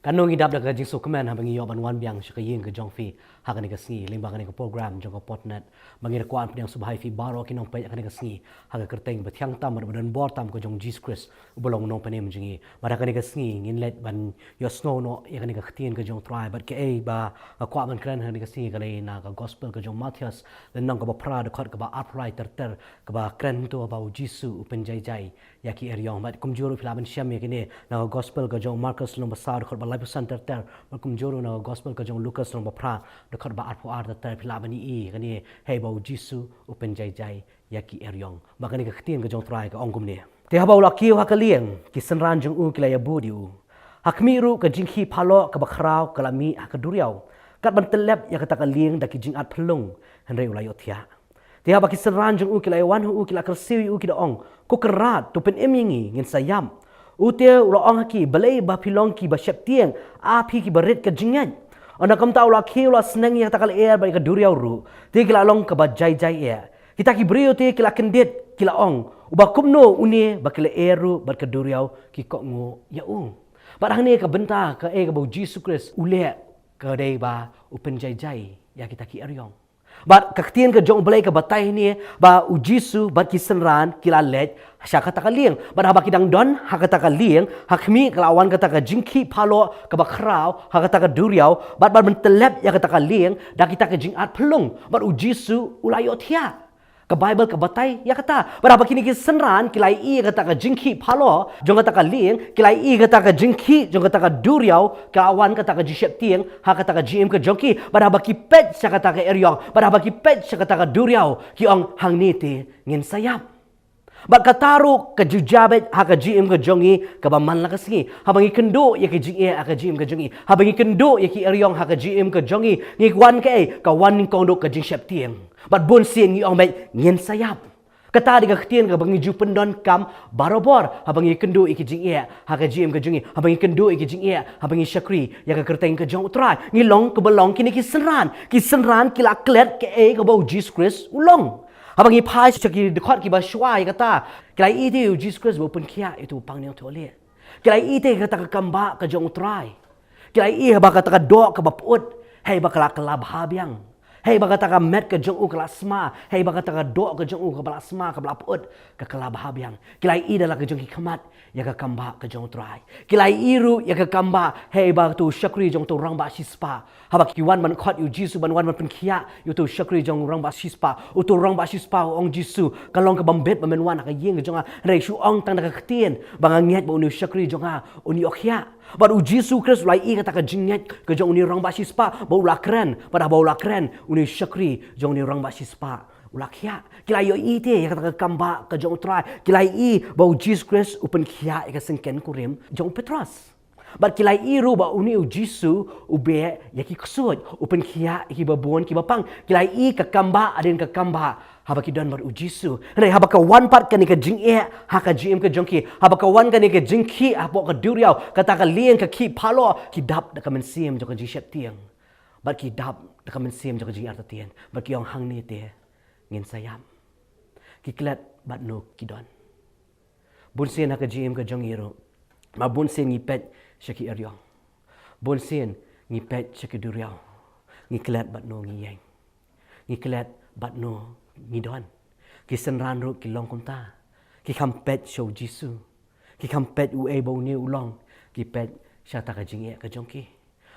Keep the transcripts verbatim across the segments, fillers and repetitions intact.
Kano ngi dap da ka jingsngewkmen haba ngi ïoh ban wan biang sha ka ïing ka jong phi ha kane ka sngi, lyngba kane ka program jong ka Podnet. Ba ngi da kwah ban pdiang sngewbha ïa phi baroh ki nongpeit ha kane ka sngi, ha ka kyrteng ba thiang tam bad ba don bor tam ka jong Jisu Khrist, uba long u nongpynim jong ngi. Bad ha kane ka sngi ngin leit ban ïohsngew noh ïa kane ka ktien ka jong u Trai, bad kaei ba nga kwah ban kren ha kane ka sngi ka dei na ka gospel ka jong Mathaios, lynnong kaba phra, dkhot kaba arphew lai ter ter, kaba kren to ba u Jisu u pynjai jai ïa ki eriong. Bad kumjuh ruh phi lah ban shem ïa kine na ka gospel ka jong u Markos, lynnong ba saw, dkhot ba laiphew san ter ter. Bad kumjuh ruh na ka gospel ka jong u Lukas, lynnong ba phra, dkhot ba arphew ar ter ter, phi lah ban ïohi ïa kine, hei ba u Jisu u pynjai jai ïa ki eriong. Bad kane ka ktien ka jong u Trai ka ong kumne: Te haba u la kiew ha ka lieng, ki synran jong u ki la ïabud ïa u. Ha khmih ruh ka jingkhih phalok kaba khraw ka la mih ha ka duriaw, kat ban tyllep ïa kata ka lieng da ki jingat phyllung, hynrei u la ïohthiah. Te haba ki synran jong u ki la ïawan ha u, ki la kyrsiew ïa u, ki da ong: Ko Kynrad, to pynim ïa ngi, ngin sa ïap. U te u la ong ha ki: Balei ba phi long kiba sheptieng, ah phi kiba rit ka jingngeit? Ynda kumta u la kiew, u la sneng ïa kata ka lyer bad ïa ka duriaw ruh, te ki la long kiba jai jai eh. Kita ki briew te ki la kyndit, ki la ong: Uba kumno une ba ka lyer ruh bad ka duriaw ki kohnguh ïa u? Bad hangne ka bynta kaei kaba u Jisu Khrist u leh, ka dei ba u pynjai jai ïa kita ki eriong. Bad ka ktien ka jong U Blei ka batai hangne ba u Jisu bad ki synran ki la leit sha kata ka lieng. Bad haba ki dang don ha kata ka lieng, ha khmih ka la wan kata ka jingkhih phalok kaba khraw ha kata ka duriaw, bad, bad ban tyllep ïa kata ka lieng da kita ki jingat phyllung, bad u Jisu u la ïohthiah. Ka Baibl ka batai ïa kata. Bad haba kine ki synran ki la ïohi ïa kata ka jingkhih phalok jong kata ka lieng, ki la ïohi ïa kata ka jingkhih jong kata ka duriaw, ka la wan kata ka jingsheptieng ha kata ka jingim ka jong ki. Bad haba ki peit sha kata ka eriong, bad haba ki peit sha kata ka duriaw, ki ong: Hangne te ngin sa ïap. Bad kata ruh ka ju jia beit ha ka jingim ka jong ngi kaba man la ka sngi. Haba ngi kynduh ïa ka jingeh ha ka jingim ka jong ngi, haba ngi kynduh ïa ki eriong ha ka jingim ka jong ngi, ngi wan kaei? Ka wan nyngkong ruh ka jingsheptieng. Bad bun sien ngi ong beit: Ngin sa ïap. Kata dei ka ktien kaba ngi ju pyndonkam barabor haba ngi kynduh ïa ka jingeh ha ka jingim ka jong ngi, haba ngi kynduh ïa ka jingeh haba ngi shakri ïa ka kyrteng ka jong U Trai. Ngi long kaba long kine ki synran. Ki synran ki la klet kaei kaba u Jisu Khrist u long. Haba ngi phai sha ki dkhot kiba shuwa ïa kata, ki la ïohi te ïa u Jisu Khrist ba u pynkhiah ïa uto u pang niangthohlieh. Ki la ïohi te ïa kata ka kambah ka jong U Trai. Ki la ïohi ba kata ka doh kaba pyut, hei ba ka la kylla bha biang. Hei ba kata ka met ka jong u ka la sma, hei ba kata ka doh ka jong u kaba la sma, kaba la pyut, ka kylla bha biang. Ki la ïohi da la ka jong ki khmat ïa ka kambah ka jong U Trai. Ki la ïohi ruh ïa ka kambah, hei ba uto u shakri jong uto u rangbah shispah, haba ki wan ban khot ïa u Jisu, ban wan ban pynkhiah ïa uto u shakri jong u rangbah shispah, uto u rangbah shispah u ong: Jisu, ka long kaba mbit ba men wan ha ka ïing ka jong nga, hynrei shu ong tang da ka ktien ba nga ngeit ba une u shakri jong nga un ïoh khiah. Bad u Jisu Khrist u la ïohi kata ka jingngeit ka jong une u rangbah shispah, bad u la kren. Bad haba u la kren, une u shakri jong une u rangbah shispah u la khiah. Ki la ïohi te ïa kata ka kambah ka jong U Trai. Ki la ïohi ba u Jisu Khrist u pynkhiah ïa ka syngkien kurim jong u Petros. Bad ki la ïohi ruh ba une u Jisu u beh ïa ki ksuid, u pynkhiah ïa kiba bun kiba pang. Ki la ïohi ka kambah hadien ka kambah haba ki don bad u Jisu. Hynrei haba ka wan pat kane ka jingeh ha ka jingim ka jong ki, haba ka wan kane ka jingkhih hapoh ka duriaw, kata ka lieng ka khih phalok, ki dap da ka mynsiem jong ka jingsheptieng. Bad ki dap da ka mynsiem jong ka jingartatien. Bad ki ong: Hangne te ngin sa ïap. Ki klet bad no ki don. Bun sien ha ka jingim ka jong ngi ruh, ma bun sien ngi peit sha ki eriong. Bun sien ngi peit sha ki duriaw. Ngi klet bad no ngi ïeng. Ngi klet bad no ngi don. Ki synran ruh ki long kumta. Ki kham peit sha u Jisu. Ki kham peit uei ba une u long. Ki peit sha kata ka jingeh ka jong ki.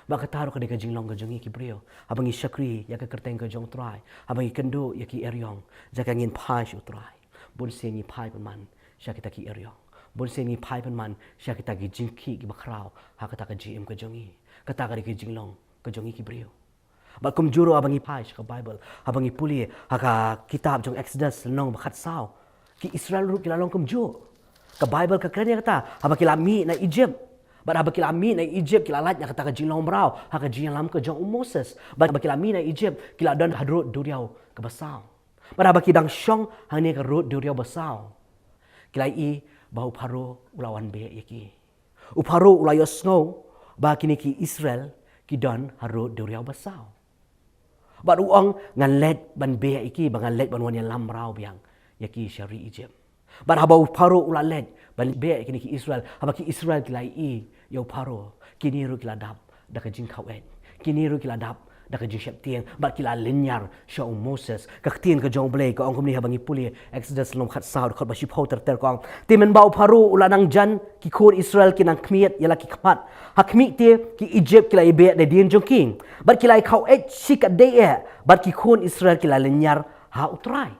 Bad kata ruh ka dei ka jinglong ka jong ngi ki briew. Haba ngi shakri ïa ka kyrteng ka jong U Trai, haba ngi kynduh ïa ki eriong, jaka ngin phai sha U Trai, bun sien ngi phai pynman sha kita ki eriong. Bun sien ngi phai pynman sha kita ki jingkhih kiba khraw ha kata ka jingim ka jong ngi. Kata ka dei ka jinglong ka jong ngi ki briew. Bad kumjuh ruh haba ngi phai sha ka Baibl, haba ngi pule ha ka kitab jong Exodus lynnong ba khatsaw, ki Israel ruh ki la long kumjuh. Ka Baibl ka kren ïa kata, haba ki la mih na Egypt. Bad haba ki la mih na Egypt, ki la lait na kata ka jinglong mraw ha ka jingïalam ka jong u Moses. Bad haba ki la mih na Egypt, ki la don ha rud duriaw kaba saw. Bad haba ki dang shong hangne ha rud duriaw ba saw, ki la ïohi ba u Pharaoh u la wan beh ïa ki. U Pharaoh u la ïohsngew ba kine ki Israel ki don ha rud duriaw ba saw. Bad u ong, ngan leit ban beh ïa ki, ba ngan leit ban wan ïalam mraw biang ïa ki sha ri Egypt. Bad haba u Pharaoh u la leit ban beh ïa kine ki Israel, haba ki Israel ki la ïohi ïa u Pharaoh, kine ruh ki la dap da ka jingkhaweit, kine ruh ki la dap da ka jingsheptieng, bad ki la lynñiar sha u Moses. Ka ktien ka jong U Blei ka ong kumne, haba ngi pule Exodus lynnong khatsaw dkhot ba shiphew ter ter, ka ong: Te mynba u Pharaoh u la nang jan, ki khun Israel ki nang khmied ïa la ki khmat. Ha khmih te, ki Egypt ki la ïabeh nadien jong ki, bad ki la ïakhaweit shikatdei eh, bad ki khun Israel ki la lynñiar ha U Trai.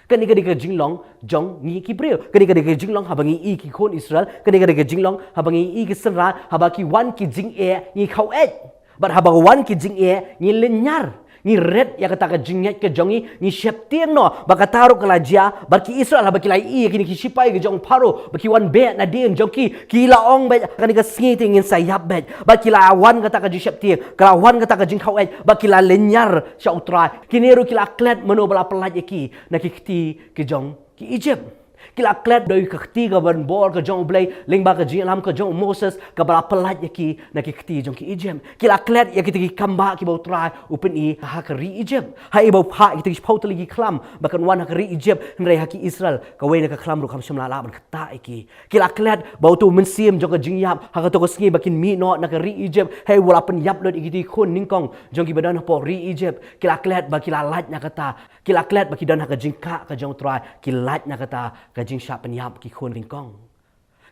Kane ka dei ka jinglong jong ngi ki briew. Kane ka dei ka jinglong haba ngi ïohi ki khun Israel. Kane ka dei ka jinglong haba ngi ïohi ki synran, haba ki wan ki jingeh, ngi khaweit. Bad haba wan ki jingeh, ngi lynñiar, ngi rit ïa kata ka jingngeit ka jong ngi, ngi sheptieng noh. Bad kata ruh ka la jia bad ki Israel, haba ki la ïohi ïa kine ki shipai ka jong u Pharaoh ba ki wan beh nadien jong ki, ki la ong: Beit, kane ka sngi te ngin sa ïap beit. Bad ki la wan kata ka jingsheptieng, ka la wan kata ka jingkhaweit, bad ki la lynñiar sha U Trai. Kine ruh ki la klet mano ba la pyllait ïa ki na ki kti ki jong ki Egypt. Ki la klet da ka kti kaban bor ka jong U Blei, lyngba ka jingïalam ka jong u Moses, kaba la pyllait ïa ki na ki kti jong ki Egypt. Ki la klet ïa kita ki kambah kiba U Trai u pyni ha ka ri Egypt. Ha kaba u phah ïa kita ki shiphew tylli ki khlam ba kan wan ha ka ri Egypt, hynrei ha ki Israel kawei na ka khlam ruh kam shym la lah ban ktah ïa ki. Ki la klet bad uto u mynsiem jong ka jingïap, ha kato ka sngi ba kin mih noh na ka ri Egypt, haba u la pynïap lut ïa kita ki khun nyngkong jong kiba don hapoh ri Egypt. Ki la klet bad ki la lait na kata. Ki la klet ba ki don ha ka jingkah ka jong U Trai, ki lait na kata ka jingshah pynïap ki khun nyngkong.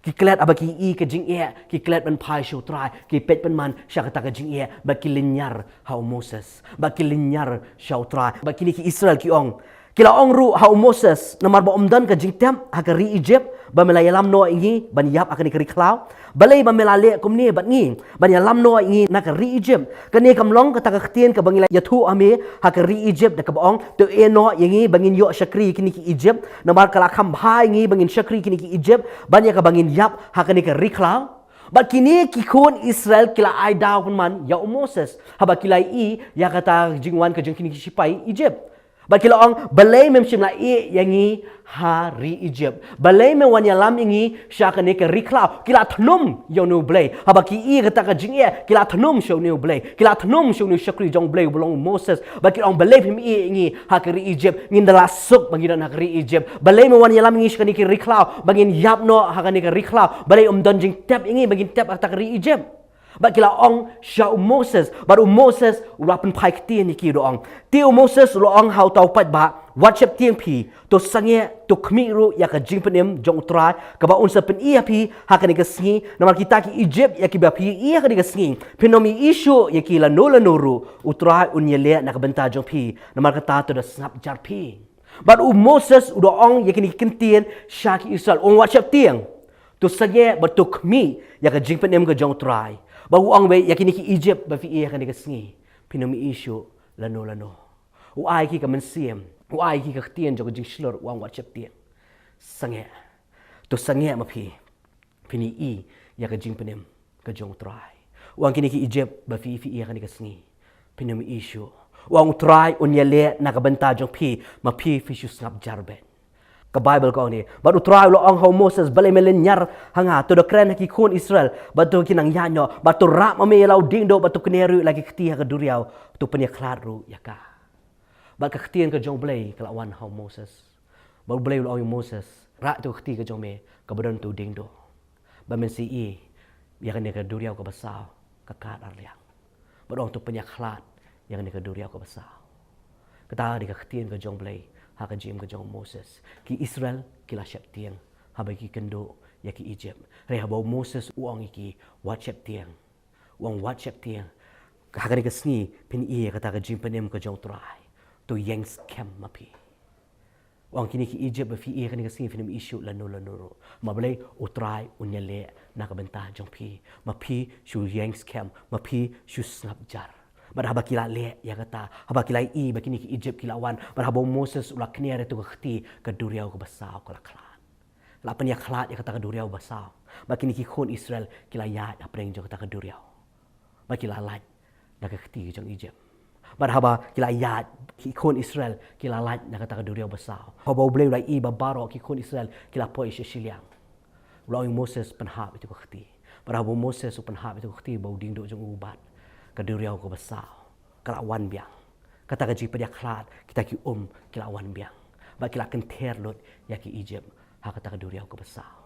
Ki klet, haba ki ïohi ka jingeh, ki klet ban phai sha U Trai, ki peit pynman sha kata ka jingeh, bad ki lynñiar ha u Moses, bad ki lynñiar sha U Trai. Bad kine ki Israel ki ong, ki la ong ruh ha u Moses: Namar ba ym don ka jingtep ha ka ri Egypt ba me la ïalam noh ïa ngi ban ïap ha kane ka ri khlaw? Balei ba me la leh kumne bad ngi, ban ïalam noh ïa ngi na ka ri Egypt? Kane kam long kata ka ktien kaba ngi la ïathuh ha me ha ka ri Egypt, da kaba ong: To ïehnoh ïa ngi ba ngin ïoh shakri ïa kine ki Egypt, namar ka la kham bha ïa ngi ba ngin shakri ïa kine ki Egypt ban ïa kaba ngin ïap ha kane ka ri khlaw? Bad kine ki khun Israel ki la ai daw pynman ïa u Moses, haba ki la ïohi ïa kata ka jingwan ka jong kine ki shipai Egypt. Bad ki la ong: Balei mem shym la ïeh ïa ngi ha ri Egypt? Balei me wan ïalam ïa ngi sha kane ka ri khlaw? Ki la thnum ïa une U Blei. Haba ki ïohi kata ka jingeh, ki la thnum sha une U Blei, ki la thnum sha une u shakri jong U Blei uba long u Moses. Bad ki la ong: Balei phim ïeh ïa ngi ha ka ri Egypt? Ngin da la suk ba ngi don ha ka ri Egypt. Balei me wan ïalam ïa ngi sha kane ka ri khlaw ba ngin ïap noh ha kane ka ri khlaw? Balei ym don jingtep ïa ngi ba ngin tep ha kata ka ri Egypt? Bad ki la ong sha u Moses, bad u Moses u la pynphai ktien ïa ki, u da ong. Te u Moses u la ong ha uta u paidbah: Wat sheptieng phi, to sangeh, to khmih ruh ïa ka jingpynim jong U Trai kaba un sa pyni ha phi ha kane ka sngi. Namar kita ki Egypt ïa kiba phi ïohi ha kane ka sngi, phin ym ïohi shuh ïa ki lano lano ruh. U Trai un ïaleh na ka bynta jong phi, namar kata to da sngap jar phi. Bad u Moses u da ong ïa kine ki ktien sha ki Israel, u ong: Wat sheptieng, to sangeh bad to khmih ïa ka jingpynim ka jong U Trai. Bad u ong beit ïa kine ki Egypt ba phi ïohi ha kane ka sngi, phin ym ïohi shuh lano lano. U ai ki ka mynsiem, u ai ki ka ktien jong ka jingshlur, u ong: Wat sheptieng, sangeh, to sangeh ma phi, phin ïohi ïa ka jingpynim ka jong U Trai. U ong: Kine ki Egypt ba phi, phi ïohi ha kane ka sngi, phin ym ïohi shuh. U ong: U Trai un ïaleh na ka bynta jong phi, ma phi phi shu sngap jar beit. Ka Baibl ka ong ne: Bad U Trai u la ong ha u Moses: Balei me lynñiar ha nga? To da kren ha ki khun Israel bad to ki nang ïaid noh, bad to rah ma me ïa la u diengduh, bad to kner ruh ïa la ki kti ha ka duriaw, to pynïakhlad ruh ïa ka. Bad ka ktien ka jong U Blei ka la wan ha u Moses. Bad U Blei u la ong ïa u Moses: Rah ïa ka kti ka jong me kaba don uto u diengduh, bad men sa ïohi ïa kane ka duriaw kaba saw ka kad ar liang. Bad u ong: To pynïakhlad ïa kane ka duriaw kaba saw. Kata ka dei ka ktien ka jong U Blei ha ka jingim ka jong u Moses. Ki Israel ki la sheptieng haba ki kynduh ïa ki Egypt. Hynrei haba u Moses u ong ïa ki: Wat sheptieng. U ong: Wat sheptieng. Ha kane ka sngi phin ïohi ïa kata ka jingpynim ka jong U Trai. To ïeng skhem ma phi. U ong: Kine ki Egypt ba phi ïohi ha kane ka sngi, phin ym ïohi shuh lano lano ruh. Ma balei? U Trai un ïaleh na ka bynta jong phi. Ma phi shu ïeng skhem, ma phi shu sngap jar. Bad haba ki la leh ïa kata, haba ki la ïohi ba kine ki Egypt ki la wan, bad haba u Moses u la kner ïa uto ka kti, ka duriaw kaba saw ka la khlad. La pynïakhlad ïa kata ka duriaw ba saw. Bad kine ki khun Israel ki la ïaid hapdeng jong kata ka duriaw. Bad ki la lait na ka kti jong Egypt. Bad haba ki la ïaid, ki khun Israel ki la lait na kata ka duriaw ba saw. Haba U Blei u la ïohi ba baroh ki khun Israel ki la poi sha shiliang, u la ong ïa u Moses: Pynhap ïa uto ka kti. Bad haba u Moses u pynhap ïa uto ka kti, ba u diengduh jong u u bat, ka duriaw kaba saw ka la wan biang. Kata ka jingpynïakhlad, kita ki um ki la wan biang. Bad ki la kynther lut ïa ki Egypt ha kata ka duriaw kaba saw.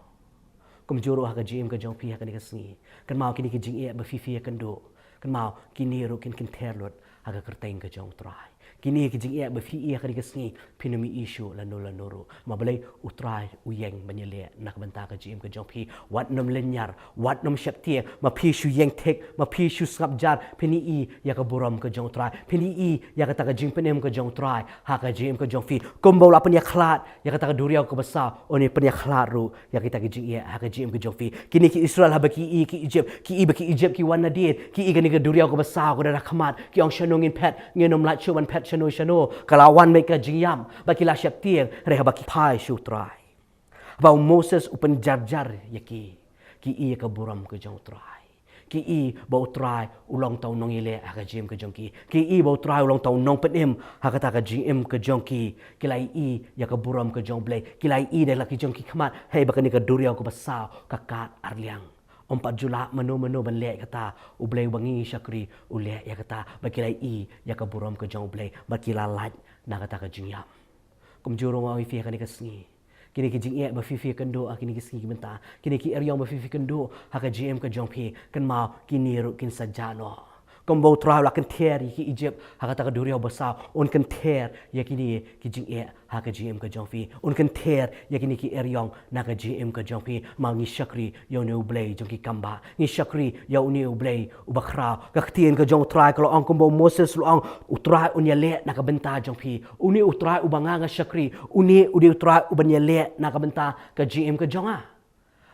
Kumjuh ruh ha ka jingim ka jong phi ha kane ka sngi. Kynmaw kine ki jingeh ba phi phi ïakynduh, kynmaw kine ruh kin kynther lut ha ka kyrteng ka jong U Trai. Kine ki jingeh ba phi ïohi ha kane ka sngi, phin ym ïohi shuh lano lano ruh. Ma balei? U Trai u ïeng ban ïaleh na ka bynta ka jingim ka jong phi. Wat nym lynñiar, wat nym sheptieng. Ma phi shu ïeng thik, ma phi shu sngap jar, phin ïohi ïa ka burom ka jong U Trai, phin ïohi ïa kata ka jingpynim ka jong U Trai ha ka jingim ka jong phi. Kumba u la pynïakhlad ïa kata ka duriaw kaba saw, un ïa pynïakhlad ruh ïa kita ki jingeh ha ka jingim ka jong phi. Kine ki Israel, haba ki ïohi ki Ijipt, ki ïohi ba ki Ijipt ki wan nadien, ki ïohi kane ka duriaw kaba saw ka don ha khmat, ki ong, "Shano ngin phet? Ngin ym lah shuh ban phet shano shano, ka la wan beit ka jingïap." Bad ki la sheptieng, hynrei haba ki phai sha U Trai, haba u Moses u pynjarjar ïa ki, ki ïohi ïa ka burom ka jong U Trai. Ki ïohi ba U Trai u long uta u nongïaleh ha ka jingim ka jong ki. Ki ïohi ba U Trai u long uta u nongpynim ha kata ka jingim ka jong ki. Ki la ïohi ïa ka burom ka jong U Blei. Ki la ïohi da la ki jong ki khmat, hynrei ba kane ka duriaw kaba saw ka kad arliang. Ym pat ju lah mano mano ban leh ïa kata. U Blei uba ngi shakri u leh ïa kata. Bad ki la ïohi ïa ka burom ka jong U Blei, bad ki la lait na kata ka jingïap. Kumjuh ruh nga ong ïa phi ha kane ka sngi, kine ki jingeh ba phi phi ïakynduh ha kine ki sngi ki bynta, kine ki eriong ba phi phi ïakynduh ha ka jingim ka jong phi, kynmaw kine ruh kin sa jah noh. Kumba U Trai u la kynther ïa ki Ijipt ha kata ka duriaw ba saw, un kynther ïa kine ki jingeh ha ka jingim ka jong phi. Un kynther ïa kine ki eriong na ka jingim ka jong phi. Ma ngi shakri ïa une U Blei jong ki kambah. Ngi shakri ïa une U Blei uba khraw. Ka ktien ka jong U Trai ka la ong, kumba u Moses u la ong, U Trai un ïaleh na ka bynta jong phi. Une U Trai uba nga nga shakri, une u dei U Trai uban ïaleh na ka bynta ka jingim ka jong nga.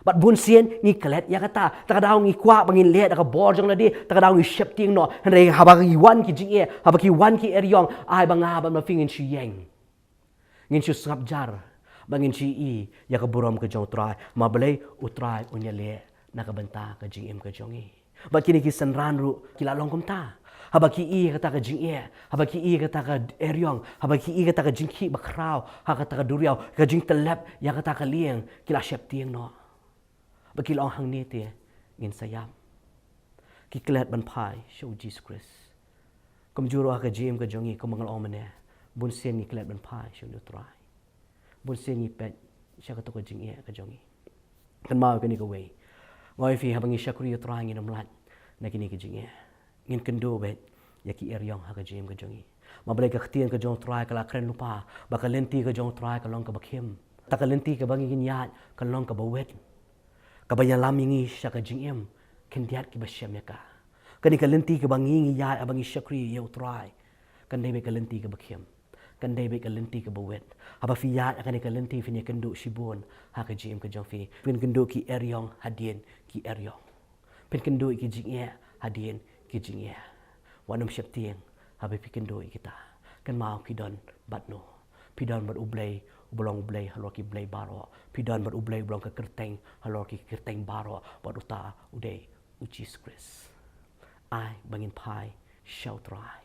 Bad bun sien ngi klet ïa kata. Ta ka daw ngi kwah ba ngin leh da ka bor jong lade, ta ka daw ngi sheptieng noh. Hynrei haba ki wan ki jingeh, haba ki wan ki eriong, ai ba nga bad ma phi ngin shu ïeng, ngin shu sngap jar, bad ngin shu ïohi ïa ka burom ka jong U Trai. Ma balei? U Trai un ïaleh na ka bynta ka jingim ka jong ngi. Bad kine ki synran ruh ki la long kumta. Haba ki ïohi kata ka jingeh, haba ki ïohi kata ka eriong, haba ki ïohi kata ka jingkhih bakhraw ha kata ka duriaw, ka jingtyllep ïa kata ka lieng, ki la sheptieng noh. Bad ki la ong, hangne te ngin sa ïap. Ki klet ban phai sha U Jisu Khrist. Kumjuh ruh ha ka jingim ka jong ngi, kumba nga la ong mynne, bun sien ngi klet ban phai sha une U Trai. Bun sien ngi peit sha kato ka jingeh ka jong ngi. Kynmaw kane kawei, nga ong ïa phi, haba ngi shakri ïa U Trai ngin ym lait na kine ki jingeh. Ngin kynduh beit ïa ki eriong ha ka jingim ka jong ngi. Ma balei? Ka ktien ka jong U Trai ka la kren lypa ba ka lynti ka jong U Trai ka long kaba khim. Ta ka lynti kaba ngin ïaid ka long kaba wit, kaba ïalam ïa ngi sha ka jingim khyndiat kiba shem ïa ka. Kane ka lynti kaba ngi ngi ïaid haba ngi shakri ïa U Trai, kan dei beit ka lynti kaba khim, kan dei beit ka lynti kaba wit. Haba phi ïaid ha kane ka lynti phin ïakynduh shibun ha ka jingim ka jong phi. Phin kynduh ki eriong hadien ki eriong. Phin kynduh ïa ki jingeh hadien ki jingeh. Wat nym sheptieng haba phi kynduh ïa kita. Kynmaw phi don bad no? Phi don bad U Blei uba long U Blei halor ki blei baroh. Phi don bad U Blei uba long ka kyrteng halor ki kyrteng baroh, bad uta u dei U Jisu Khrist. Ai ba ngin phai sha U Trai.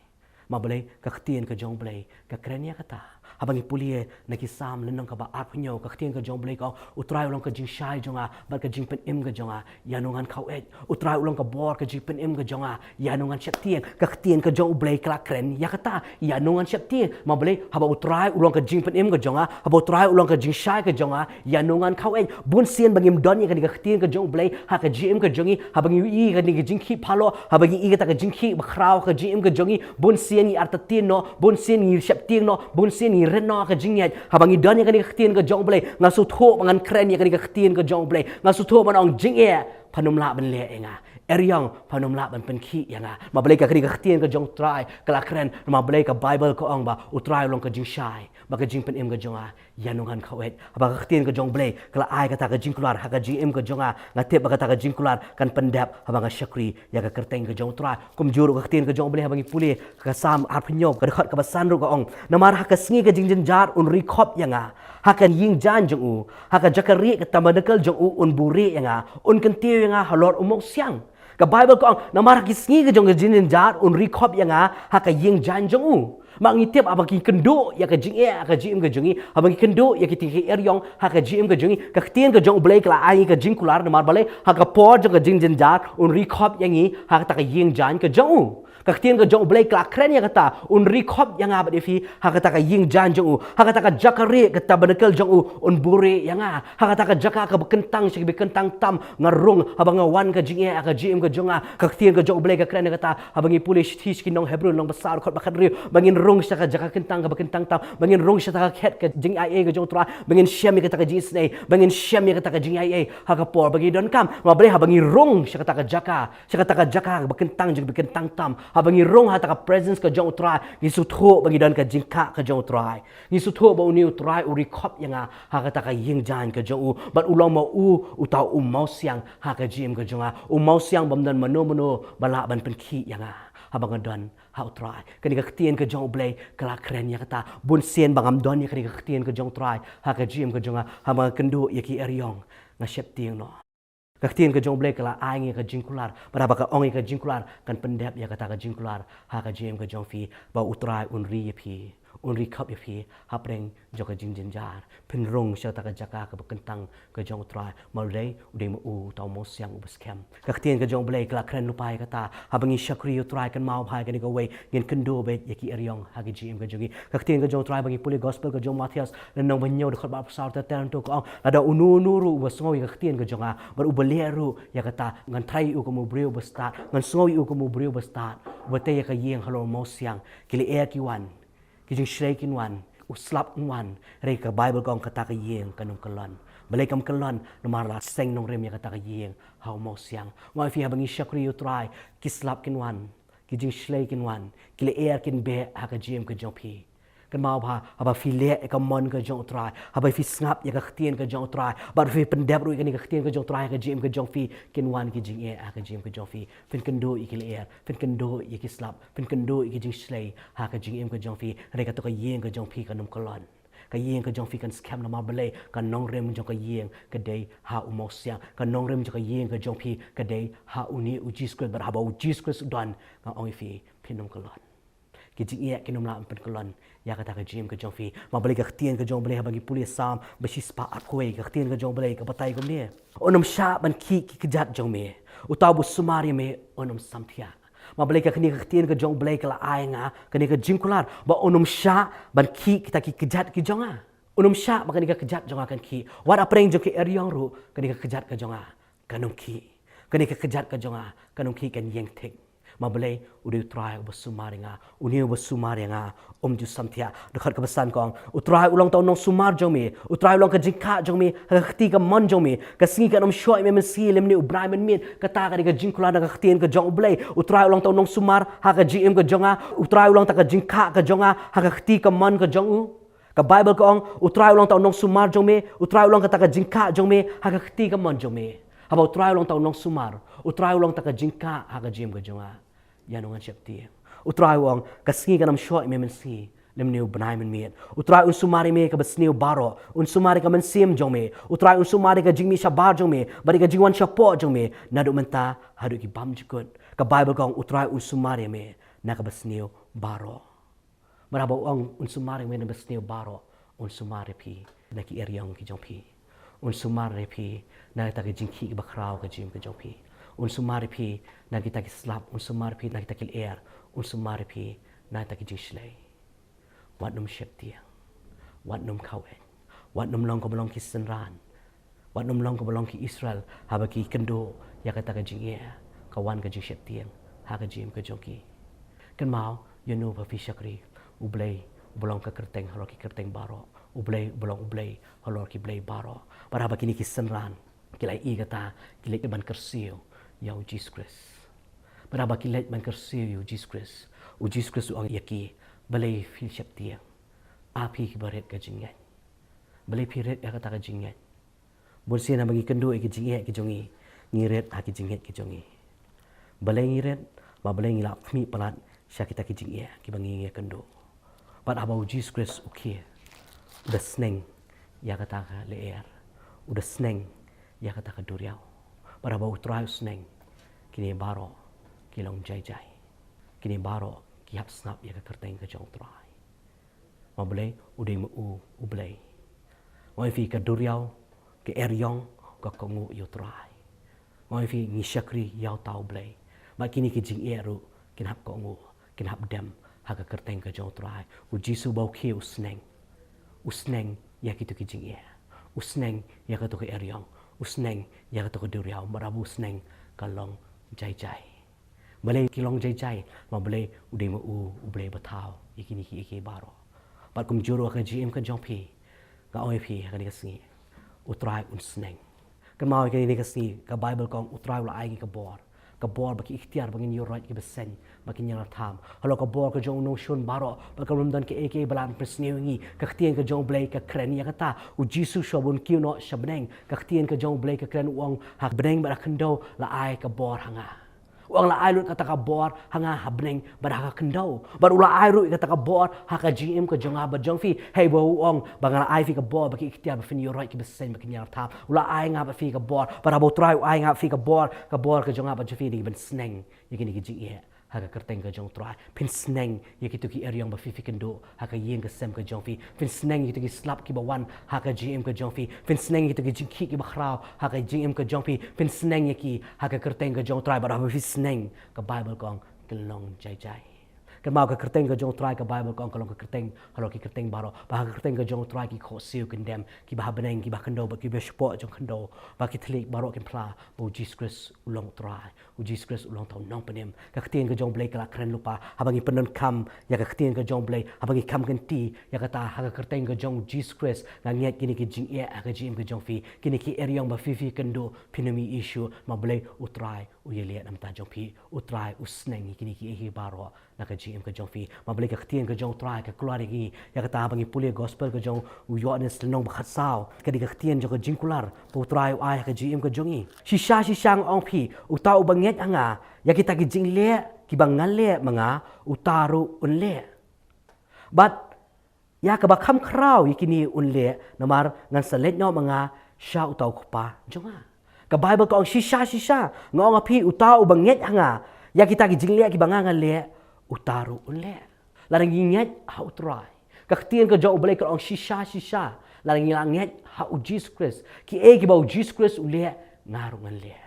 Ma balei? Ka ktien ka jong U Blei ka kren ïa kata. Haba ngi pule na ki Salm lynnong kaba arphew hynñiew, ka ktien ka jong U Blei ka ong, U Trai u long ka jingshai jong nga bad ka jingpynim ka jong nga, ïano ngan khaw eit? U Trai u long ka bor, ka jingpynim ka jong nga, ïano ngan sheptieng? Ka ktien ka jong U Blei ka la kren ïa kata, ïano ngan sheptieng? Ma balei? Haba U Trai u long ka jingpynim ka jong nga, haba U Trai u long ka jingshai ka jong nga, ïano ngan khaw eit? Bun sien ba ngim don ïa kane ka ktien ka jong U Blei ha ka jingim ka jong ngi, haba ngi ïohi kane ka jingkhih phalor, haba ngi ïohi kata ka jingkhih bakhraw ha ka jingim ka jong ngi, bun sien ngi artatien noh, bun sien ngi sheptieng noh, bun sien ngi rit noh ha ka jingngeit. Haba ngi don ïa kane ka ktien ka jong U Blei, nga sngewthuh ba ngan kren ïa kane ka ktien ka jong U Blei, nga sngewthuh ban ong, jingeh, phan ym lah ban leh ïa nga. Eriong, phan ym lah ban pynkhih ïa nga. Ma balei? Ka kane ka ktien ka jong U Trai ka la kren. Ma balei? Ka Baibl ka ong ba U Trai u long ka jingshai bad ka jingpynim ka jong nga, ïano ngan khaw eit? Haba ka ktien ka jong U Blei ka la ai kata ka jingkular ha ka jingim ka jong nga, nga tip ba kata ka jingkular kan pyndep haba nga shakri ïa ka kyrteng ka jong U Trai. Kumjuh ruh ka ktien ka jong U Blei, haba ngi pule ka Salm arphew hynñiew, ka dkhot kaba san ruh ka ong, namar ha ka sngi ka jingjynjar un ri khop ïa nga ha ka ïing jaiñ jong u, ha ka jaka rieh, ka tabernakl jong u, un buhrieh ïa nga, un kyntiew ïa nga halor u mawsiang. Ka Baibl ka ong, namar ha ki sngi ka jong ka jingjynjar un ri khop ïa nga ha ka ïing jaiñ jong u. Ma ngi tip haba ngi kynduh ïa ka jingeh ha ka jingim ka jong ngi, haba ngi kynduh ïa kita ki eriong ha ka jingim ka jong ngi, ka ktien ka jong U Blei ka la ai ngi ka jingkular, namar balei? Ha ka por jong ka jingjynjar un ri khop ïa ngi ha kata ka ïing jaiñ ka jong u. Ka ktien ka jong U Blei ka la kren ïa kata, un ri khop ïa nga bad ïa phi ha kata ka ïing jaiñ jong u, ha kata ka jaka rieh kata ba na kylleng jong u un buhrieh ïa nga. Ha kata ka jaka kaba kyntang sha kiba kyntang tam nga rung, haba nga wan ka jingeh ha ka jingim ka jong nga. Ka ktien ka jong U Blei ka kren ïa kata, haba ngi pule shithi sha ki nong Hebru lynnong ba saw dkhot ba khathynriew, ba ngin rung sha ka jaka kyntang kaba kyntang tam, ba ngin rung sha kata ka khet ka jingaiei ka jong U Trai, ba ngin shem ïa kata ka jingisynei, ba ngin shem ïa kata ka jingaiei ha ka por ba ngi donkam. Ma balei? Haba ngi rung sha kata ka jaka, sha kata ka jaka kaba kyntang jong kiba kyntang tam, haba ngi rung ha kata ka presence ka jong U Trai, ngi sngewthuh ba ngi don ka jingkah ka jong U Trai. Ngi sngewthuh ba une U Trai u ri khop ïa nga ha kata ka ïing jaiñ ka jong u, bad u long ma u uta u mawsiang ha ka jingim ka jong nga, u mawsiang bym don mano mano ba lah ban pynkhih ïa nga haba nga don ha U Trai. Kane ka ktien ka jong U Blei ka la kren ïa kata. Bun sien ba ngam don ïa kane ka ktien ka jong U Trai ha ka jingim ka jong nga, haba nga kynduh ïa ki eriong nga sheptieng noh. Ka ktien ka jong U Blei ka la ai ngi ka jingkular, bad haba ka ong ïa ka jingkular, kan pyndep ïa kata ka jingkular ha ka jingim ka jong phi, ba U Trai un ri ïa phi, un ri khop ïa phi hapdeng jong ka jingjynjar. Phin rung sha kata ka jaka kaba kyntang ka jong U Trai, ma U Blei u dei ma u uta u mawsiang uba skhem. Ka ktien ka jong U Blei ka la kren lypa ïa kata, haba ngi shakri ïa U Trai, kynmaw bha ïa kane kawei, ngin kynduh beit ïa ki eriong ha ka jingim ka jong ngi. Ka ktien ka jong U Trai, ba ngi pule gospel ka jong u Mathaios lynnong ba hynñiew dkhot ba arphew saw, te te nangtu ka ong, lada uno uno ruh uba sngew ïa ka ktien ka jong nga bad uba leh ruh ïa kata, ngan trai ïa u kum u briew ba stad, ngan sngew ïa u kum u briew ba stad uba tei ïa ka ïing halor u mawsiang. Ki lyer ki wan, ki jingshlei kin wan, u slap un wan, hynrei ka Baibl ka ong kata ka ïing kan ym kyllon. Balei kam kyllon? Namar la seng nongrim ïa kata ka ïing ha u mawsiang. Nga ong ïa phi, haba ngi shakri ïa U Trai, ki slap kin wan, ki jingshlei kin wan, ki lyer kin beh ha ka jingim ka jong phi. Kynmaw bha, haba phi leh ïa ka mon ka jong U Trai, haba phi sngap ïa ka ktien ka jong U Trai, bad phi pyndep ruh ïa kane ka ktien ka jong U Trai ha ka jingim ka jong phi, kin wan ki jingeh ha ka jingim ka jong phi. Phin kynduh ïa ki lyer, phin kynduh ïa ki slap, phin kynduh ïa ki jingshlei ha ka jingim ka jong phi, hynrei kato ka ïing ka jong phi kan ym kyllon. Ka ïing ka jong phi kan skhem, namar balei? Ka nongrim jong ka ïing ka dei ha u mawsiang. Ka nongrim jong ka ïing ka jong phi ka dei ha une u Jisu Khrist, bad haba u Jisu Khrist u don, nga ong ïa phi, phin ym kyllon. Ki jingeh kin ym lah ban pynkyllon ïa kata ka jingim ka jong phi. Ma balei? Ka ktien ka jong U Blei, haba ngi pule Salm ba shispah arphew wei, ka ktien ka jong U Blei ka batai kumne: Un ym shah ban khih ki kjat jong me. Uta uba sumar ïa me un ym samthiah. Ma balei? Ka kane ka ktien ka jong U Blei ka la ai nga kane ka jingkular ba un ym shah ban khih kita ki kjat ki jong nga. Un ym shah ba kane ka kjat jong nga kan khih. Wat hapdeng jong ki eriong ruh kane ka kjat ka jong nga kan ym khih. Kane ka kjat ka jong nga kan ym khih, kan ïeng thik. Ma balei? U dei U Trai uba sumar ïa nga. Une uba sumar ïa nga um ju samthiah. Dkhot kaba san ka ong, U Trai u long uta u nongsumar jong me. U Trai u long ka jingkah jong me ha ka kti kamon jong me. Ka sngi kan ym shoh ïa me mynsiem lymne u bnai mynmiet. Kata ka dei ka jingkular na ka ktien ka jong U Blei. U Trai u long uta u nongsumar ha ka jingim ka jong nga. U Trai u long uta ka jingkah ka jong nga ha ka kti kamon ka jong u. Ka Baibl ka ong, U Trai u long uta u nongsumar jong me, U Trai u long kata ka jingkah jong me ha ka kti kamon jong me. Haba U Trai u long uta u nongsumar, U Trai u long kata ka jingkah ha ka jingim ka jong nga, ïa no ngan sheptieng? U Trai u ong, ka sngi kan ym shoh ïa me mynsiem lymne u bnai mynmiet. U Trai un sumar ïa me ïa kaba sniew baroh, un sumar ïa ka mynsiem jong me. U Trai un sumar ïa ka jingmih shabar jong me bad ïa ka jingwan shapoh jong me, naduh mynta haduh ki bymjukut. Ka Baibl ka ong, U Trai un sumar ïa me na kaba sniew baroh. Bad haba u ong un sumar ïa me na kaba sniew baroh, un sumar ïa phi na ki eriong ki jong phi. Un sumar ïa phi na kita ki jingkhih kiba khraw ha ka jingim ka jong phi. Un sumar ïa phi na kita ki slap, un sumar ïa phi na kita ki lyer, un sumar ïa phi na kita ki jingshlei. Wat nym sheptieng, wat nym khaw-eh, wat nym long kumba long ki synran, wat nym long kumba long ki Israel, haba ki kynduh ïa kata ka jingeh ka wan ka jingsheptieng ha ka jingim ka jong ki. Kynmaw, ïa no ba phi shakri? U Blei uba long ka kyrteng halor ki kyrteng baroh, U Blei uba long U Blei halor ki blei baroh. Bad haba kine ki synran ki la ïohi kata, ki leit ban kyrsiew ïa u Jisu Khrist. Bad haba ki leit ban kyrsiew ïa u Jisu Khrist, u Jisu Khrist u ong ïa ki, balei phi sheptieng, ah phi kiba rit ka jingngeit? Balei phi rit ïa kata ka jingngeit? Bun sien haba ngi kynduh ïa ki jingeh ki jong ngi, ngi rit ha ki jingngeit ki jong ngi. Balei ngi rit? Ba balei ngi la khmih palat sha kita ki jingeh kiba ngi ïakynduh. Bad haba u Jisu Khrist u khie, u da sneng ïa kata ka lyer, u da sneng ïa kata ka duriaw. Bad haba u Trai u sneng, kine baroh ki long jai jai. Kine baroh ki hap sngap ïa ka kyrteng ka jong u Trai. Ma Blei u dei ma u, u Blei. Nga ong ïa phi ka duriaw, ka eriong, ka kohnguh ïa u Trai. Nga ong ïa phi ngi shakri ïa uta u Blei. Bad kine ki jingeh ruh kin hap kohnguh, kin hap dem ha ka kyrteng ka jong u Trai. U Jisu ba u khie u sneng. U sneng ïa kito ki jingeh. U sneng ïa kato ka eriong. U sneng ïa kato ka duriaw. Bad haba u sneng ka long jai jai. Balei ki long jai jai? Ma Blei u dei ma u, u Blei ba thaw ïa kine kiei kiei baroh. Bad kumjuh ruh ha ka jingim ka jong phi, nga ong ïa phi ha kane ka sngi, u Trai un sneng. Kynmaw ïa kane ka sngi, ka Baibl ka ong u Trai u la ai ngi ka bor. Ka bor bad ki iktiar ba ngin ïaroit kiba seng bad ki ñianglartham. Halor ka bor ka jong u nongshun baroh, bad kam don kaei kaei ba lah ban pynsniew ïa ngi. Ka ktien ka jong u Blei ka kren ïa kata. U Jisu shuwa ba un kiew noh sha bneng, ka ktien ka jong u Blei ka kren, u ong, ha bneng bad ha khyndew la ai ka bor ha nga. U ong la ai lut kata ka bor ha nga ha bneng bad ha ka khyndew. Bad u la ai ruh ïa kata ka bor ha ka jingim ka jong nga bad jong phi. Hei ba u ong ba nga la ai phi ka bor bad ki iktiar ba phin ïaroit kiba seng bad ki ñianglartham. U la ai nga bad phi ka bor. Bad haba u Trai u ai nga bad phi ka bor, ka bor ka jong nga bad jong phi dei ban sneng ïa kine ki jingeh ha ka kyrteng ka jong u Trai. Phin sneng ïa kito ki eriong ba phi phi kynduh ha ka ïing ka sem ka jong phi. Phin sneng ïa kito ki slap kiba wan ha ka jingim ka jong phi. Phin sneng ïa kito ki jingkhih kiba khraw ha ka jingim ka jong phi. Phin sneng ïa ki ha ka kyrteng ka jong u Trai. Bad haba phi sneng, ka Baibl ka ong kin long jai jai. Kynmaw ka kyrteng ka jong u Trai, ka Baibl ka ong ka long ka kyrteng halor ki kyrteng baroh. Bad ha ka kyrteng ka jong u Trai ki khohsiew kin dem, kiba ha bneng, kiba ha khyndew bad kiba shapoh jong khyndew. Bad ki thylliej baroh kin phla ba u Jisu Khrist u long u Trai. U Jisu Khrist u long uta u nongpynim. Ka ktien ka jong u Blei ka la kren lypa. Haba ngi pyndonkam ïa ka ktien ka jong u Blei, haba ngi kham kynti ïa kata, ha ka kyrteng ka jong u Jisu Khrist nga ngeit kine ki jingeh ha ka jingim ka jong phi, kine ki eriong ba phi phi kynduh, phin ym ïohi shuh. Ma Blei u Trai u ïaleh na bynta jong phi. U Trai u sneng ïa kine kiei kiei baroh na ka jingim ka jong phi. Ma Blei ka ktien ka jong u Trai ka kular ïa ngi ïa kata haba ngi pule gospel ka jong u Ïoannis lynnong ba khatsaw. Ka dei ka ktien jong ka jingkular ba u Trai u ai ha ka jingim ka jong ngi. Shisha shisha nga ong ïa phi, uta uba ngeit ha nga, ïa kita ki jingleh kiba nga leh ma nga, uta ruh un leh. Bad ïa kaba kham khraw ïa kine un leh, namar ngan sa leit noh ma nga sha uta u Kpa jong nga. Ka Baibl ka ong shisha shisha nga ong ïa phi, uta uba ngeit ha nga, ïa kita ki jingleh kiba nga nga leh, uta ruh un leh. Lada ngi ngeit ha u Trai, ka ktien ka jong u Blei ka ong shisha shisha, lada ngi la ngeit ha u Jisu Khrist, kiei kiba u Jisu Khrist u leh, nga ruh ngan leh.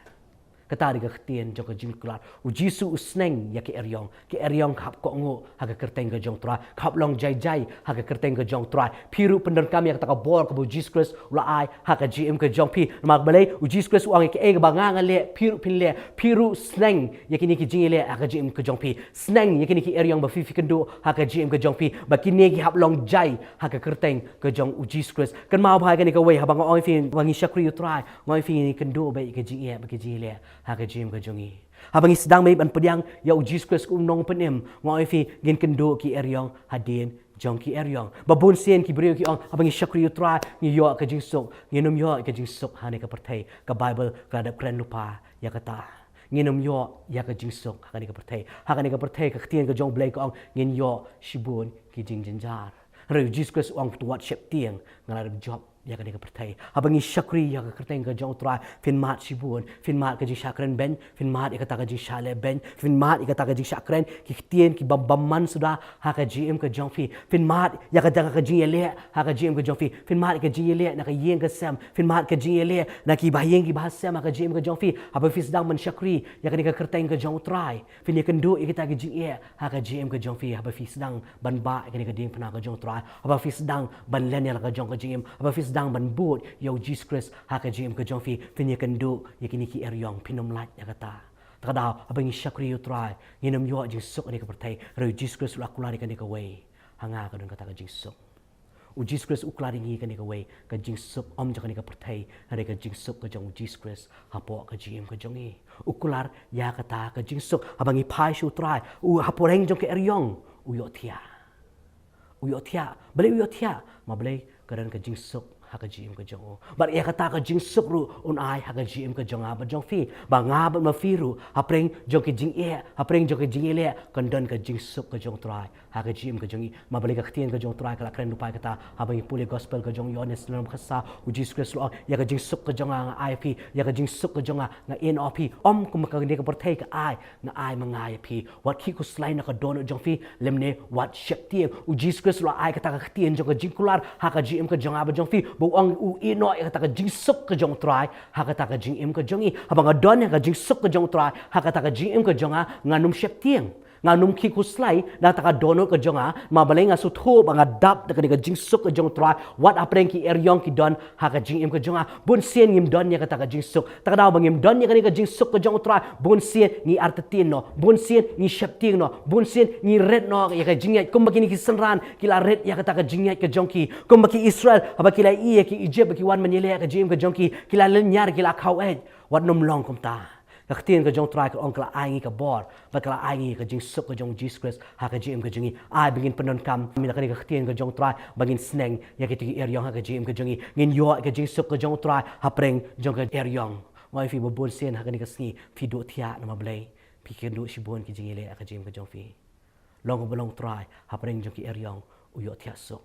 Kata dei ka ktien jong ka jingkular. U Jisu u sneng ïa ka eriong. Ka eriong ka hap kohnguh ha ka kyrteng ka jong u Trai. Ka hap long jai jai ha ka kyrteng ka jong u Trai. Phi ruh pyndonkam ïa kata ka bor kaba u Jisu Khrist u la ai ha ka jingim ka jong phi. Namar balei? U Jisu Khrist u ong ïa kaei kaba nga nga leh, phi ruh phin leh. Phi ruh sneng ïa kine ki jingïaleh ha ka jingim ka jong phi. Sneng ïa kine ki eriong ba phi phi kynduh ha ka jingim ka jong phi. Ba kine ki hap long jai ha ka kyrteng ka jong u Jisu Khrist. Kynmaw bha ïa kane kawei, haba nga ong ïa phi ba ngi shakri ïa u Trai, nga ong ïa phi ngi kynduh beit ïa ka jingeh bad ka jingïaleh ha ka jingim ka jong ngi. Haba ngi sdang beit ban pdiang ïa u Jisu Khrist kum u nongpynim, nga ong ïa phi ngin kynduh ki eriong hadien jong ki eriong. Ba bun sien ki briew ki ong, haba ngi shakri ïa u Trai ngi ïoh ka jingsuk. Ngin ym ïoh ka jingsuk ha kane ka pyrthei. Ka Baibl ka la dep kren lypa ïa kata. Ngin ym ïoh ïa ka jingsuk ha kane ka pyrthei. Ha kane ka pyrthei ka ktien ka jong u Blei ka ong ngin ïoh shibun ki jingjynjar. Hynrei u Jisu Khrist u ong, to wat sheptieng, nga la dep jop ïa kane ka pyrthei. Haba ngi shakri ïa ka kyrteng ka jong u Trai, phin mad shibun, phin mad ka jingshah kren beiñ, phin mad ïa kata ka jingshah leh beiñ, phin mad ïa kata ka jingshah kren ki ktien ki bym bymman suda ha ka jingim ka jong phi. Phin mad ïa kata ka jingïaleh ha ka jingim ka jong phi. Phin mad ïa ka jingïaleh na ka ïing ka sem, phin mad ka jingïaleh na ki bahaïing ki bahasem ha ka jingim ka jong phi. Haba phi sdang ban shakri ïa kane ka kyrteng ka jong u Trai, phin ïakynduh ïa kita ki jingeh ha ka jingim ka jong phi. Haba phi sdang ban bah ïa kane ka diengphna ka jong u Trai, haba phi sdang ban len ïa la ka jong ka jingim, haba phi sdang ban bud ïa u Jisu Khrist ha ka jingim ka jong phi, phin ïakynduh ïa kine ki eriong, phin ym lait ïa kata. Te ka daw, haba ngi shakri ïa u Trai, ngin ym ïoh jingsuk ha kane ka pyrthei. Hynrei u Jisu Khrist u la kular ïa kane kawei, ha nga ka don kata ka jingsuk. U Jisu Khrist u kular ïa ngi kane kawei, ka jingsuk ym jong kane ka pyrthei, hynrei ka jingsuk ka jong u Jisu Khrist hapoh ka jingim ka jong ngi. U kular ïa kata ka jingsuk. Haba ngi phai sha u Trai, u ha pdeng jong ka eriong u ïohthiah. U ïohthiah. Balei u ïohthiah? Ma balei? Ka don ka jingsuk ha ka jingim ka jong u. Bad ïa kata ka jingsuk ruh un ai ha ka jingim ka jong nga bad jong phi. Ba nga bad ma phi ruh, hapdeng jong ka jingeh, hapdeng jong ka jingeh leh, kan don ka jingsuk ka jong u Trai ha ka jingim ka jong ngi. Ma balei ka ktien ka jong u Trai ka la kren lypa ïa kata, haba ngi pule gospel ka jong u Ïoannis lynnong ba khatsaw, u Jisu Khrist u ong, ïa ka jingsuk ka jong nga nga ai phi, ïa ka jingsuk ka jong nga nga ïehnoh ïa phi. Ym kumba kane ka pyrthei ka ai, nga ai ma nga ïa phi. Wat khih khuslai na ka dohnud jong phi, lymne wat sheptieng. U Jisu Khrist u la ai kata ka ktien jong ka jingkular ha ka jingim ka jong nga bad jong phi, ba u ong u ïehnoh ïa kata ka jingsuk ka jong u Trai ha kata ka jingim ka jong ngi. Haba nga don ïa ka jingsuk ka jong u Trai ha kata ka jingim ka jong nga, ngan ym sheptieng, ngan ym khih khuslai na kata ka dohnud ka jong nga. Ma balei? Nga sngewthuh ba nga dap da kane ka jingsuk ka jong u Trai. Wat hapdeng ki eriong ki don ha ka jingim ka jong nga. Bunsien ngim don ïa kata ka jingsuk. Te ka daw ba ngim don ïa kane ka jingsuk ka jong u Trai, bunsien ngi artatien noh, bunsien ngi sheptieng noh, bunsien ngi rit noh ïa ka jingngeit kumba kine ki synran ki la rit ïa kata ka jingngeit ka jong ki. Kumba ki Israel, haba ki la ïohi ïa ki Egypt ba ki wan ban ïaleh ïa ka jingim ka jong ki, ki la lynñiar, ki la khaweit. Wat nym long kumta. Ka ktien ka jong u Trai ka ong ka la ai ngi ka bor, bad ka la ai ngi ka jingsuk ka jong u Jisu Khrist ha ka jingim ka jong ngi. Ai ba ngin pyndonkam ïa kane ka ktien ka jong u Trai, ba ngin sneng ïa kito ki eriong ha ka jingim ka jong ngi. Ngin ïoh ïa ka jingsuk ka jong u Trai hapdeng jong ka eriong. Nga ong ïa phi ba bunsien ha kane ka sngi phi duh thiah, namar balei? Phi kynduh shibun ki jingïaleh ha ka jingim ka jong phi. Long kumba long u Trai, hapdeng jong ki eriong u ïohthiah suk.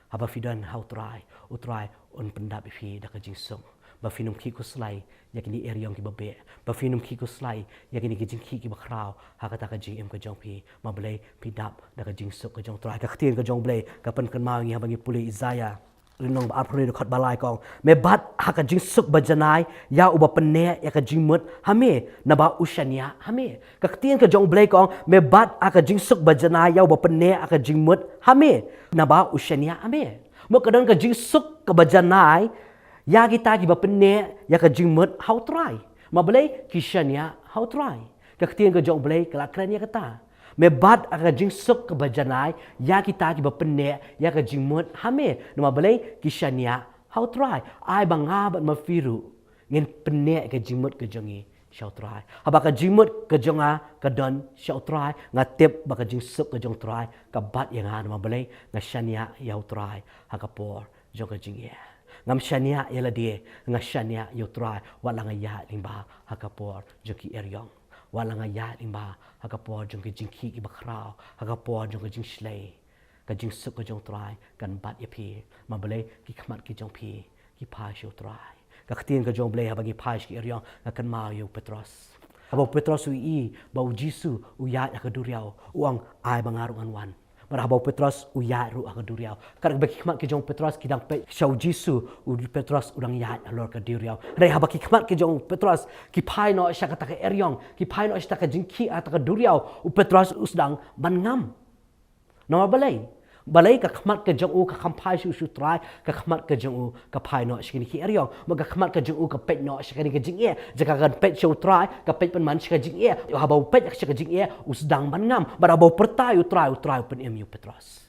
Haba phi don ha u Trai, u Trai un pyndap ïa phi da ka jingsuk. Ba phin ym khih khuslai ïa kine ki eriong kiba beh, ba phin ym khih khuslai ïa kine ki jingkhih kiba khraw ha kata ka jingim ka jong phi. Ma balei? Phi dap da ka jingsuk ka jong u Trai. Ka ktien ka jong u Blei ka pynkynmaw ïa ngi haba ngi pule Isaïah lynnong ba arphew hynriew, dkhot ba lai, ka ong, me bat ha ka jingsuk bajanai ïa uba pynneh ïa ka jingmut ha me, naba u shaniah ha me. Ka ktien ka jong u Blei ka ong, me bat ha ka jingsuk bajanai ïa uba pynneh ïa ka jingmut ha me, naba u shaniah ha me. Mut ka don ka jingsuk kaba janai ïa kita kiba pynneh ïa ka jingmut ha u Trai. Ma balei? Ki shaniah ha u Trai. Ka ktien ka jong u Blei ka la kren ïa kata. Me bat ha ka jingsuk kaba janai ïa kita kiba pynneh ïa ka jingmut ha me, namar balei? Ki shaniah ha u Trai. Ai ba nga bad ma phi ruh ngin pynneh ïa ka jingmut ka jong ngi sha u Trai. Haba ka jingmut ka jong nga ka don sha u Trai, nga tip ba ka jingsuk ka jong u Trai ka bat ïa nga, namar balei? Nga shaniah ïa u Trai ha ka por jong ka jingeh. Ngam shaniah ïa lade, nga shaniah ïa u Trai. Wat la nga ïaid lyngba ha ka por jong ki eriong, wat la nga ïaid lyngba ha ka por jong ki jingkhih kiba khraw, ha ka por jong ka jingshlei, ka jingsuk ka jong u Trai kan bat ïa phi. Ma balei? Ki khmat ki jong phi ki phai sha u Trai. Ka ktien ka jong u Blei, haba ngi phai sha ki eriong, nga kynmaw ïa u Petros. Haba u Petros u ïohi ba u Jisu u ïaid ha ka duriaw, u ong, ai ba nga ruh ngan wan. Bad haba u Petros u ïaid ruh ha ka duriaw, katba ki khmat ki jong u Petros ki dang peit sha u Jisu, u Petros u dang ïaid halor ka duriaw. Hynrei haba ki khmat ki jong u Petros ki phai noh sha kata ka eriong, ki phai noh sha kata ka jingkhih ha kata ka duriaw, u Petros u sdang ban ngam. Namar balei? Balei ka khmat ka jong u ka kham phai sha u, sha u Trai, ka khmat ka jong u ka phai noh sha kine ki eriong. Bad ka khmat ka jong u ka peit noh sha kane ka jingeh. Jaka kan peit sha u Trai, ka peit pynban sha ka jingeh. Haba u peit sha ka jingeh, u sdang ban ngam. Bad haba u pyrta ïa u Trai, u Trai u pynim ïa u Petros.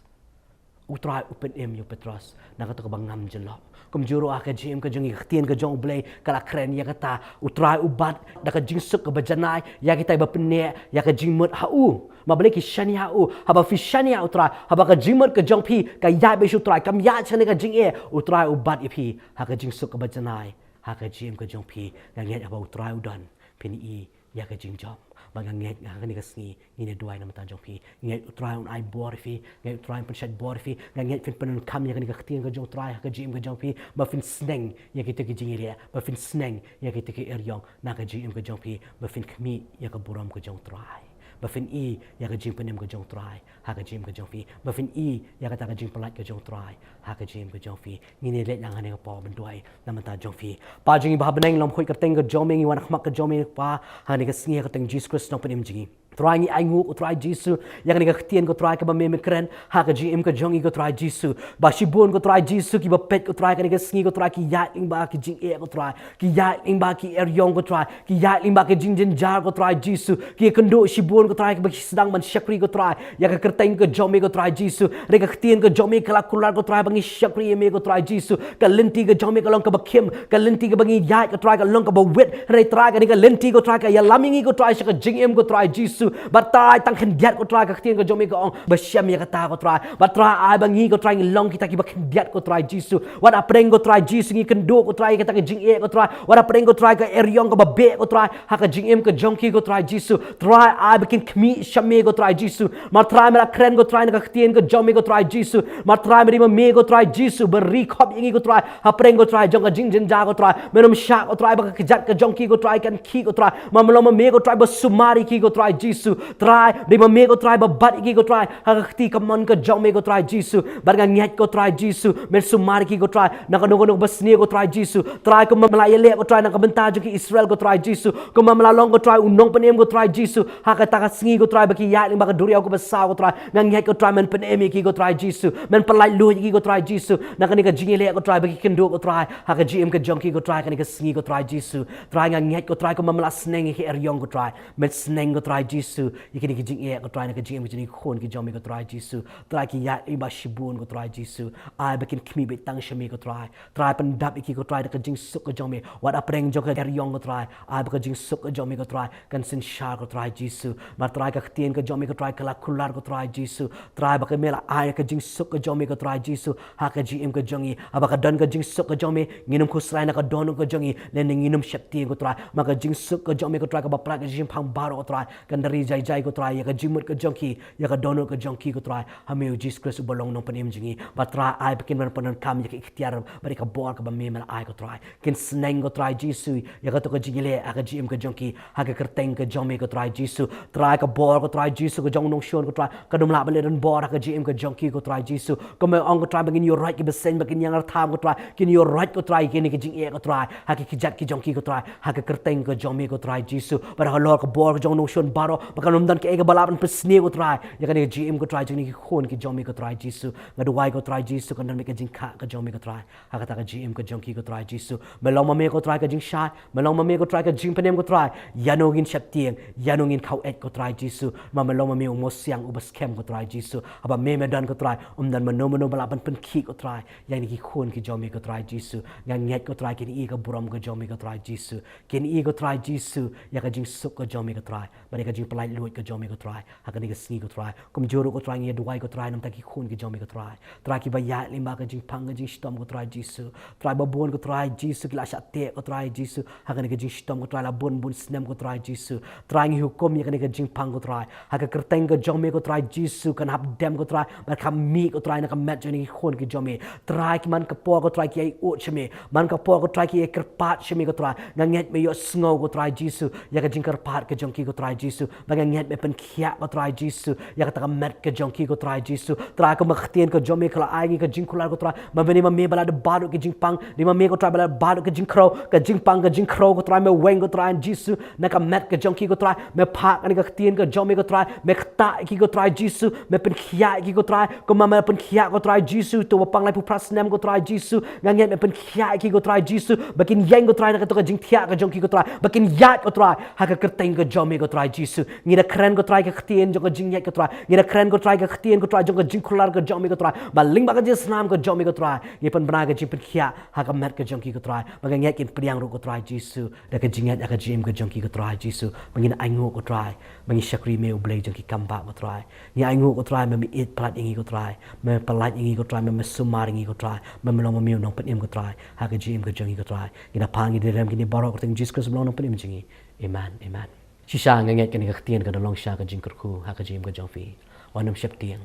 U Trai u pynim ïa u Petros na kato kaba ngam jyllop. Kumjuh ruh ha ka jingim ka jong ngi, ka ktien ka jong u Blei ka la kren ïa kata. U Trai u bat da ka jingsuk kaba janai ïa kita kiba pynneh ïa ka jingmut ha u. Ma balei? Ki shaniah ha u. Haba phi shaniah ha u Trai, haba ka jingmut ka jong phi ka ïaid beit sha u Trai, kam ïaid sha kane ka jingeh, u Trai u bat ïa phi ha ka jingsuk kaba janai ha ka jingim ka jong phi. Nga ngeit haba u Trai u don, phin ïohi ïa ka jingjop. Bad nga ngeit ha kane ka sngi ngin ïa duwai na ka bynta jong phi. Nga ngeit u Trai un ai bor ïa phi, nga ngeit u Trai un pynshait bor ïa phi. Nga ngeit phin pyndonkam ïa kane ka ktien ka jong u Trai ha ka jingim ka jong phi, ba phin sneng ïa kita ki jingeh, ba phin sneng ïa kita ki eriong na ka jingim ka jong phi, ba phin khmih ïa ka burom ka jong u Trai, ba phin ïohi ïa ka jingpynim ka jong u Trai ha ka jingim ka jong phi, ba phin ïohi ïa kata ka jingpyllait ka jong u Trai ha ka jingim ka jong phi. Ngin ïa leit lang hangne, nga pynduwai na ka bynta jong phi. Kpa jong ngi ba ha bneng, long khuid kyrteng ka jong me, ngi wan ha khmat ka jong me Kpa, hangne ka sngi ha ka kyrteng Jisu Khrist nongpynim jong ngi. Trai, ngi ainguh ko Trai Jisu ïa kane ka ktien ko Trai kaba me me kren ha ka jingim ka jong ngi ko Trai Jisu. Ba shibun ko Trai Jisu kiba peit ko Trai kane ka sngi ko Trai, ki ïaid lyngba ki jingeh ko Trai, ki ïaid lyngba ki eriong ko Trai, ki ïaid lyngba ki jingjynjar ko Trai Jisu. Ki kynduh shibun ko Trai kiba ki sdang ban shakri ko Trai ïa ka kyrteng ka jong me ko Trai Jisu. Hynrei ka ktien ka jong me ka la kular ko Trai ba ngi shakri ïa me ko Trai Jisu. Ka lynti ka jong me ka long kaba khim, ka lynti kaba ngi ïaid ko Trai ka long kaba wit. Hynrei Trai, kane ka lynti ko Trai ka ïalam ïa ngi ko Trai sha ka jingim ko Trai Jisu. Bad Trai, tang khyndiat ko Trai, ka ktien ka jong me ka ong ba shem ïa kata ko Trai. Bad Trai, ai ba ngi ko Trai ngi long kita kiba khyndiat ko Trai Jisu. Wat hapdeng ko Trai Jisu ngi kynduh ko Trai ïa kata ka jingeh ko Trai. Wat hapdeng ko Trai ka eriong kaba beh ko Trai, ha ka jingim ka jong ki ko Trai Jisu. Trai, ai ba kin khmih sha me ko Trai Jisu. Namar Trai, me la kren ko Trai na ka ktien ka jong me ko Trai Jisu. Namar Trai, me dei ma me ko Trai Jisu ba ri khop ïa ngi ko Trai. Hapdeng ko Trai jong ka jingjynjar ko Trai, men ym shah ko Trai ba ka kjat ka jong ki ko Trai kan khih ko Trai. Namar me long ma me ko Trai ba sumar ïa ki ko Trai Jisu. Trai, dei ma me ko Trai ba bat ïa ki ko Trai ha ka kti kamon ka jong me ko Trai Jisu. Bad nga ngeit ko Trai Jisu, men sumar ïa ki ko Trai na kano kano kaba sniew ko Trai Jisu. Trai, kumba me la ïaleh ko Trai na ka bynta jong ki Israel ko Trai Jisu, kumba me la long ko Trai u nongpynim ko Trai Jisu ha kata ka sngi ko Trai ba ki ïaid lyngba ka duriaw kaba saw ko Trai, nga ngeit ko Trai men pynim ïa ki ko Trai Jisu, men pyllait luid ïa ki ko Trai Jisu na kane ka jingïaleh ko Trai ba ki kynduh ko Trai ha ka jingim ka jong ki ko Trai kane ka sngi ko Trai Jisu. Trai, nga ngeit ko Trai kumba me la sneng ïa ki eriong ko Trai, men sneng ko Trai Jisu ïa kine ki jingeh ko Trai na ka jingim ka jong ki khun ki jong me ko Trai Jisu. Trai, ki ïaid lyngba shibun ko Trai Jisu, ai ba kin khmih beit tang sha me ko Trai. Trai, pyndap ïa ki ko Trai da ka jingsuk ka jong me. Wat hapdeng jong ka eriong ko Trai, ai ba ka jingsuk ka jong me ko Trai kan synshar ko Trai Jisu. Namar Trai, ka ktien ka jong me ko Trai ka la kular ko Trai Jisu. Trai, ba ka me la ai ka jingsuk ka jong me ko Trai Jisu ha ka jingim ka jong ngi. Haba ka don ka jingsuk ka jong me, ngin ym khuslai na ka dohnud ka jong ngi, lane ngin ym sheptieng ko Trai. Namar ka jingsuk ka jong me ko Trai kaba pynlait ka jingpang baroh ko Trai, kan da ri jai jai ko Trai ïa ka jingmut ka jong ki, ïa ka dohnud ka jong ki ko Trai ha me u Jisu Khrist uba long nongpynim jong ngi. Bad Trai, ai ba kin wan pyndonkam ïa ka iktiar bad ïa ka bor kaba me me la ai ko Trai. Kin sneng ko Trai Jisu ïa kato ka jingïaleh ha ka jingim ka jong ki ha ka kyrteng ka jong me ko Trai Jisu. Trai, ka bor ko Trai Jisu ka jong u nongshun ko Trai kan ym lah ban leh donbor ha ka jingim ka jong ki ko Trai Jisu. Kumba me ong ko Trai ba ngin ïoh roit ki bseiñ ba kin ïeng artam ko Trai, kin ïoh roit ko Trai ïa kine ki jingeh ko Trai ha ki kjat ki jong ki ko Trai, ha ka kyrteng ka jong me ko Trai Jisu. Bad halor ka bor ka jong u nongshun baroh ba kan ym don kaei kaba lah ban pynsniew ko Trai ïa kane ka jingim ko Trai jong kine ki khun ki jong me ko Trai Jisu. Nga duwai ko Trai Jisu, kan don beit ka jingkhah ka jong me ko Trai ha kata ka jingim ka jong ki ko Trai Jisu. Me long ma me ko Trai ka jingshai, me long ma me ko Trai ka jingpynim ko Trai. Ïano ngin sheptieng, ïano ngin khaw eit ko Trai Jisu. Namar me long ma me u mawsiang uba skhem ko Trai Jisu. Haba me me don ko Trai, ym don mano mano ba lah ban pynkhih ko Trai ïa kine ki khun ki jong me ko Trai Jisu. Nga ngeit ko Trai kin ïohi ka burom ka jong me ko Trai Jisu. Kin ïohi ko Trai Jisu ïa ka jingsuk ka jong me ko Trai, bad ïa ka jingpynlait luid ka jong me ko Trai ha kane ka sngi ko Trai. Kumjuh ruh ko Trai ngi ïa duwai ko Trai namar ki khun ki jong me ko Trai. Trai, kiba ïaid lyngba ka jingpang ka jingshitom ko Trai Jisu. Trai, babun ko Trai Jisu ki la shah teh ko Trai Jisu ha kane ka jingshitom ko Trai la bun bun snem ko Trai Jisu. Trai, ngi hukum ïa kane ka jingpang ko Trai ha ka kyrteng ka jong me ko Trai Jisu, kan hap dem ko Trai, bad kan mih ko Trai na ka met jong kine ki khun ki jong me. Trai, ki man ka por ko Trai ki ïai ud sha me, man ka por ko Trai ki ïai kyrpad sha me ko Trai. Nga ngeit me ïohsngew ko Trai Jisu ïa ka jingkyrpad ka jong ki ko Trai Jisu. Bad nga ngeit me pynkhiah ko Trai Jisu ïa kata ka met ka jong ki ko Trai Jisu. Trai, kumba ka ktien ka jong me ka la ai ngi ka jingkular ko Trai, ba me dei ma me ba la dep bad ki jingpang, dei ma me ko Trai ba la dep bad ki jingkhrew, ka jingpang ka jingkhrew ko Trai, me weng ko Trai Jisu na ka met ka jong ki ko Trai. Me phah kane ka ktien ka jong me ko Trai, me ktah ïa ki ko Trai Jisu, me pynkhiah ïa ki ko Trai. Kumba me pynkhiah ko Trai Jisu ïa uto uba pang laiphew phra snem ko Trai Jisu, nga ngeit me pynkhiah ïa ki ko Trai Jisu, ba kin ïeng ko Trai na kato ka jingthiah ka jong ki ko Trai, ba kin ïaid ko Trai ha ka kyrteng ka jong me ko Trai Jisu. Ngi da kren ko Trai ka ktien jong ka jingïaid ko Trai, ngi da kren ko Trai ka ktien ko Trai jong ka jingkular ka jong me ko Trai, ba lyngba ka jingsnam ka jong me ko Trai, ngi pynbna ka jingpynkhiah ha ka met ka jong ki ko Trai, ba nga ngeit kin pdiang ruh ko Trai Jisu da ka jingïaid ha ka jingim ka jong ki ko Trai Jisu. Ba ngin ainguh ko Trai ba ngi shakri me U Blei jong ki kambah ko Trai. Ngi ainguh ko Trai ba me ïeit palat ïa ngi ko Trai, me pyllait ïa ngi ko Trai, me, me sumar ïa ngi ko Trai, me, me long ma me u nongpynim ko Trai ha ka jingim ka jong ngi ko Trai. Ngi da pan, ngi da rem kine baroh ha ka kyrteng Jisu Khrist ba long nongpynim jong ngi. Amen, amen. Shisha nga ngeit kane ka ktien ka da long shisha ka jingkyrkhu ha ka jingim ka jong phi. Wat nym sheptieng.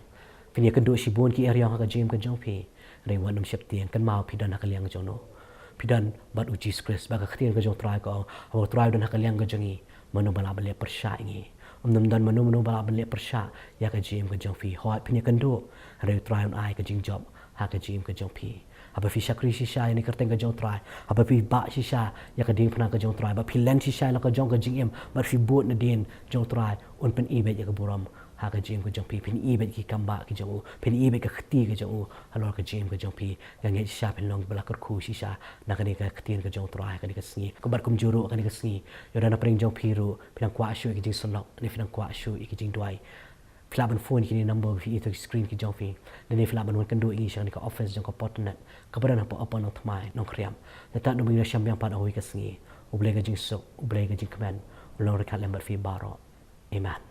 Phin ïakynduh shibun ki eriong ha ka jingim ka jong phi. Hynrei wat nym sheptieng, kynmaw phi don ha ka liang jong no? Phi don bad U Jisu Khrist, ba ka ktien ka jong U Trai ka ong, haba U Trai u don ha ka liang ka jong ngi, mano ba lah ban leh pyrshah ïa ngi? Ym don mano mano ba lah ban leh pyrshah ïa ka jingim ka jong phi. Hooid, phin ïakynduh, hynrei U Trai un ai ka jingjop ha ka jingim ka jong phi. Haba phi shakri shisha ïa kane ka kyrteng ka jong U Trai, haba phi bah shisha ïa ka diengphna ka jong U Trai, ba phi len shisha ïa la ka jong ka jingim, ba phi bud nadien jong U Trai, un pyni beit ïa ka burom ha ka jingim ka jong phi, phin i beit ki kambah ki jong u, phin i beit ka kti ka jong u halor ka jingim ka jong phi. Nga ngeit shisha phin long ba la kyrkhu shisha na kane ka ktien ka jong U Trai ha kane ka sngi. Kumba kumjuh ruh ha kane ka sngi, ïoh don hapdeng jong phi ruh phi nang kwah shuh ïa ki jingsyllok, ne phi nang kwah shuh ïa ki jingduwai, phi lah ban phone ïa kine ki number ba phi i ha ka screen ki jong phi, ne phi lah ban wan kynduh ïa ngi sha kane ka office jong ka Portnet kaba don hapoh Upper Nongthymmai, Nongkhriam. Nangta naba ngin ïashem biang pat ha kawei ka sngi, U Blei ka jingsuk, U Blei ka jingkmen un long ryngkat lem bad phi baroh. Amen.